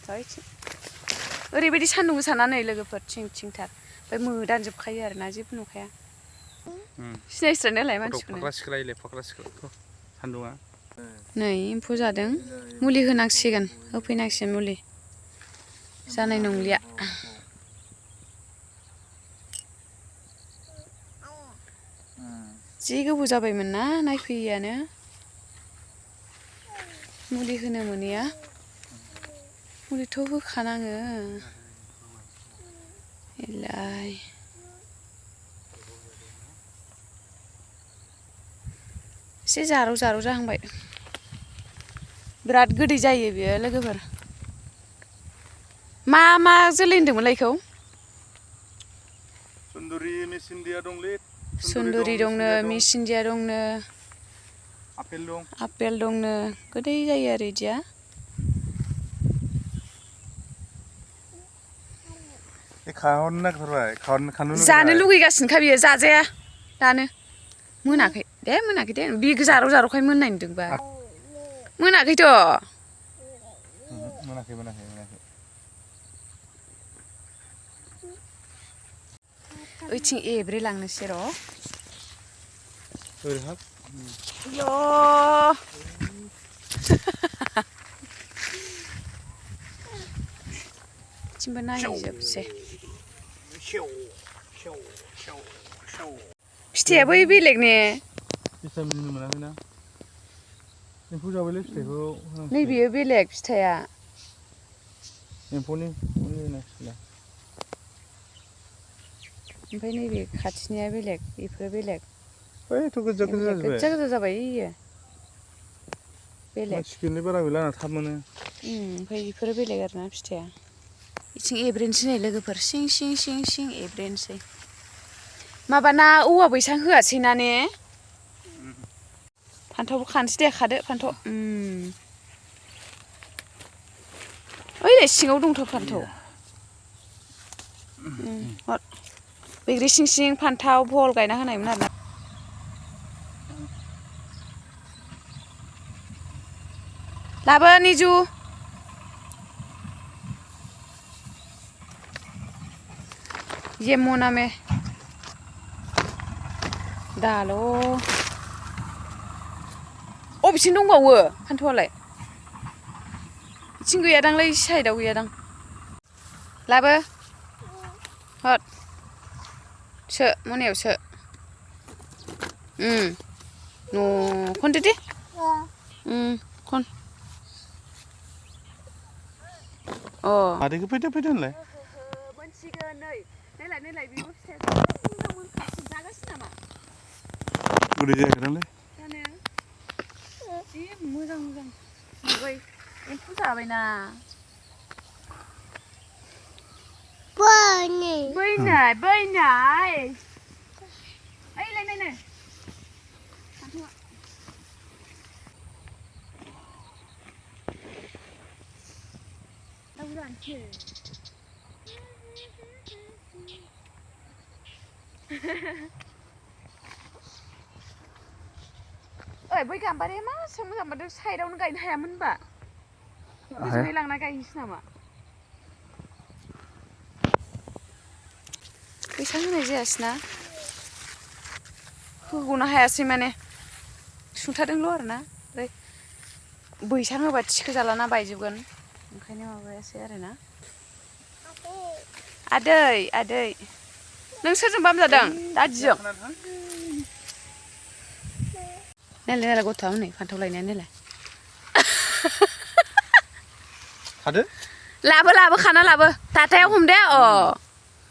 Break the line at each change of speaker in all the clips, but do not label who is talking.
ओरैबायदि सान्दुं गोसा ना नै लोगोफोर थिंथार ओमफ्राय मोदानजोबखायो आरोना जेबो नुखाया सिनायस्रानायालाय मानसिखौनो
फाख्रा सिख्रा सान्दुङा
नै एम्फौ जादों मुलि होनांसिगोन होफैनांसिगोन मुलि जानाय नंलिया जि गोबाव जाबायमोन ना नायफैयैयानो मुलि होनो मोनैया मुलिथ' होखानाङो एलाय एसे जारौ जाहांबाय बिराद गोदै जायो बियो लोगोफोर मा जोलै होनदोंमोनलाय इखौ
सुन्दुरि मिसिन्दिया दंलै
सुन्दुरि दंनो मिसिन्दिया दंनो आपेल दंनो गोदै जायो आरो इदिया जानो लुगैगासिनोखा बियो जाजाया दानो मोनाखै दे बे जारौ खाय मोननाय नुदोंबा मोनाखैथ'
मोनाखै
ओइथिं एब्रे लांनोसै र'
ओरैहाब
बिथिंबो नायहैजोबसै फिथाइया बै बेलेग ने
भिटामिन मोनाखैना एम्फौ जाबायलै फिथाइखौ
नैबेयो बेलेग फिथाइया
एम्फौनि
ओमफ्राय नैबे खाथिनिया बेलेग बेफोरो बेलेग
बैथ' गोजा
जाबाय इयो बेलेग
सिकेननि बारा गैला थाब मोनो
ओमफ्राय बेफोरो बेलेग आरोना फिथाइया इथिं एब्रेनोसै नै लोगोफोर सिं एब्रेनोसै माबाना औवा बैसां होआसै ना ने फान्थावबो खानोसै दे खादो फान्थाव ओइलाय सिङाव दंथ' फान्थाव बैग्रि सिं फान्थाव भल गायना होनायमोन आरोना लाबो निजु ये मोना में दाल' अबेथिं दंबावो फान्थावालाय बिथिं गैयादांलै साइडआव गैयादां लाबो हट सो मोनायाव सो खनदो दे खन
आदैखौ फैदो होनलाय
मोनसिगोन नैलाय बेबो फिथाइया जागासिनो नामा
गोदै जाहैगोनदांलै
जानो जि मोजां नुबाय एम्फौ जाबायना बैनाय ओइलाय नायनो फान्थावा दाउरानोसै ओइ बै गाम्बारिया मा मोजां मोनदों साइडआवनो गायनो हायामोन होनबा ओजोंहाय लांना गायहैसै नामा बैसां होनाय जायासैना होग'नो हायासै माने सुंथादोंल' आरोना ओमफ्राय बैसां होबा थिखोजालाना बायजोबगोन ओंखायनो माबायासै आरोना आदै नों सोरजों बामजादों दादिजों नायलाय गथ'आ हनै फान्थाव लायनाया नायलाय
खादो
लाबो खाना लाबो थाथायाव हमदे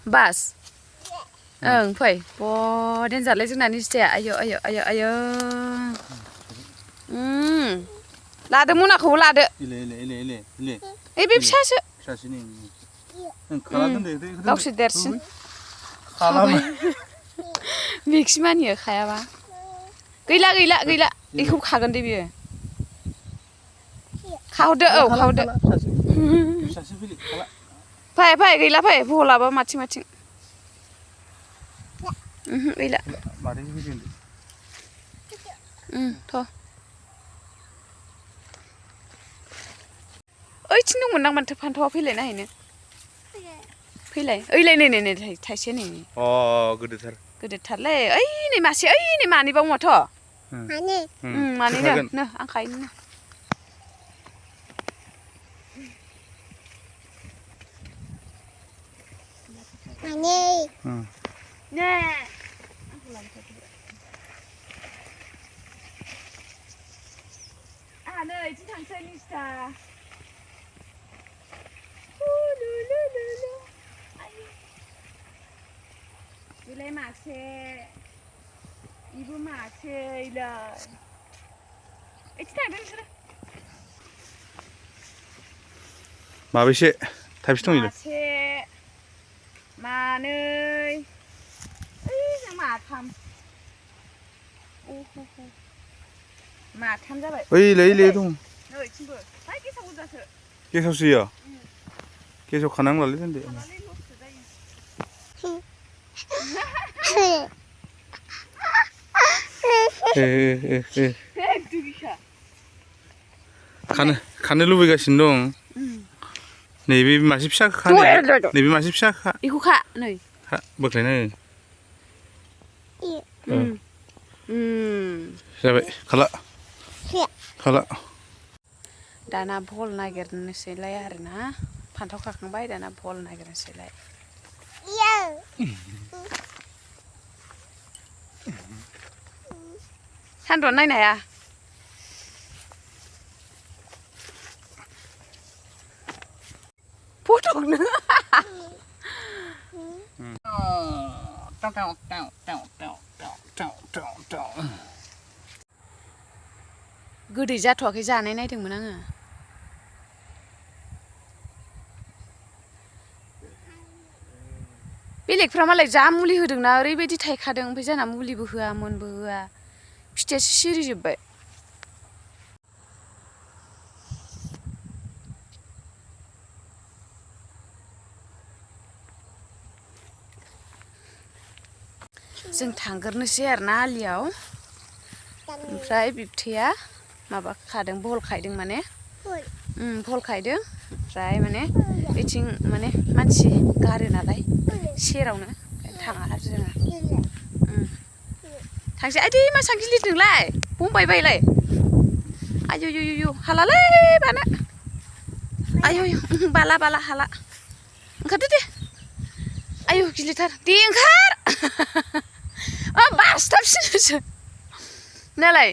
बास ओं फै देनजारलै जोंनानि फिथाइया आयौ लादो मनाखौबो लादो ओइ बे फिसासो गावसोर देरसिन बेखि मानियो खायाबा गैला बेखौ खागोन दे बियो खाहरदो खाहरदो फै गैला फै भलाबो माथिं गैला थ' ओइथिं दंमोन दां माथो फान्थावा फैलाय नायहैनो फैलाय ओइलाय नै थाइसे नै
गोदोथार
गोदोरथारलै ओइ नै मासे ओइ नै मानैबाव माथो मानैनो आं खायनो 네. 네, 이제 당첨이시다. 룰루루루. 아유. 이래 마세. 이부 마세 이래. 이제 당첨이시다.
마베시 타입시통 이래.
마세. 마늘. 마탐. 오호호. 마탐 잡아요.
어이 레이레동.
너희 친구. 아이 계속 오자서.
계속 쓰여. 계속 가능 날리던데. 에. 가는 루비가신 동. 네비 맛이 시작하네. 네비 맛이 시작하.
이거 가. 네.
하, 먹래네. जाबाय खाला
दाना भल नागिरनोसैलाय आरोना फान्थाव खाखांबाय दाना भल नागिरनोसैलाय सान्दुं नायनो हाया फटकनो गोदै जाथ'वाखै जानाय नायदोंमोन आङो बेलेगफ्रा मालाय जा मुलि होदोंना ओरैबायदि थायखादों ओमफ्राय जाना मुलिबो होआ मोनबो होआ फिथाइयासो सिरिजोब्बाय जों थांगोरनोसै आरोना आलियाव ओमफ्राय बिबथैया माबा खादों भल खायदों माने भल खायदों ओमफ्राय माने बेथिं माने मानसि गारो नालाय सेरावनो थाङा आरो जोङो थांसै आयदै मा सां गिलिरदोंलाय बुंबायबायलाय आयु हालालै बानो आयु बाला हाला ओंखारदो दे आयु गिलिरथार दे ओंखार बासथाबसिनोसो नालाय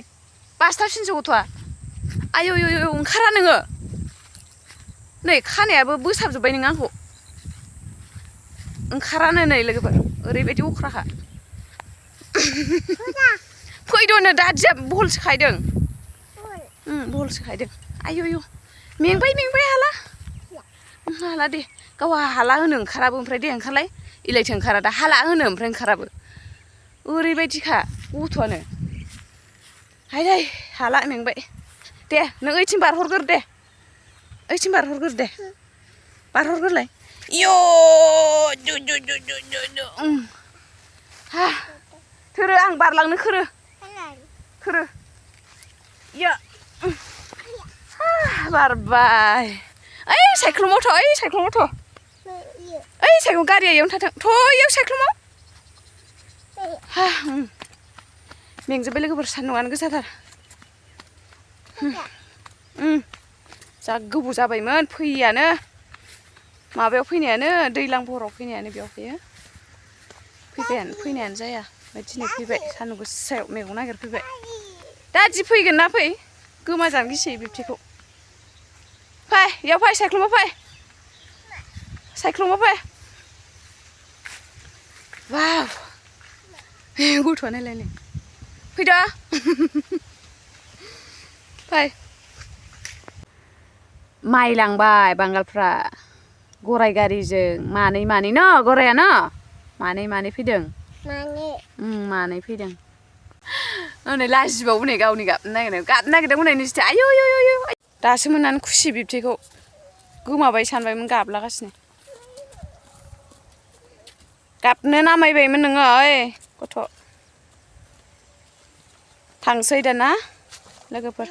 बासथाबसिनसो गथ'आ आयु ओंखारा नोङो नै खानायाबो बोसाबजोब्बाय नों आंखौ ओंखारानो नै लोगोफोर ओरैबायदि अख्राखा फैद'नो दादिया बलसो खायदों बलसो खायदों आयु मेंबाय हाला दे गावहा हाला होनो ओंखाराबो ओमफ्राय दे ओंखारलाय इलायथो ओंखारा दा हाला होनो ओमफ्राय ओंखाराबो ओरैबायदिखा गथ'आनो हाय हाला मेंबाय दे नों ओइथिं बारहरगोर दे बारहरगोरलाय इयो हा थोरो आं बारलांनो खोरो इयो बारबाय ओइ साइख्लुमावथ' ओइ साइख्लुम गारिया इयावनो थाथों थ' इयाव साइख्लुमाव हा मेंजोब्बाय लोगोफोर सान्दुंआनो गोसाथार जा गोबाव जाबायमोन फैयानो माबायाव फैनायानो दैज्लां बहराव फैनायानो बेयाव फैनायानो जाया ओमफ्राय दिनै फैबाय सान्दुं गोसायाव मैगं नागिरफैबाय दादि फैगोन ना फै गोमाजानो गिसै बिबथिखौ फै इयाव फै साइख्लुमाव फै वाव गथ'आ नायलाय नै फैदो फै माइ लांबाय बांगालफ्रा गराय गारिजों मानै न गराया न मानै फैदों मानै फैदों नै लाजिबावो नै गावनि गाबनो नागिरदों हनै निस्थ आयु दासो मोननानै खुसि बिबथैखौ गोमाबाय सानबायमोन गाबलागासिनो गाबनो नामायबायमोन नोङो ओइ गथ' थांसै दाना लोगोफोर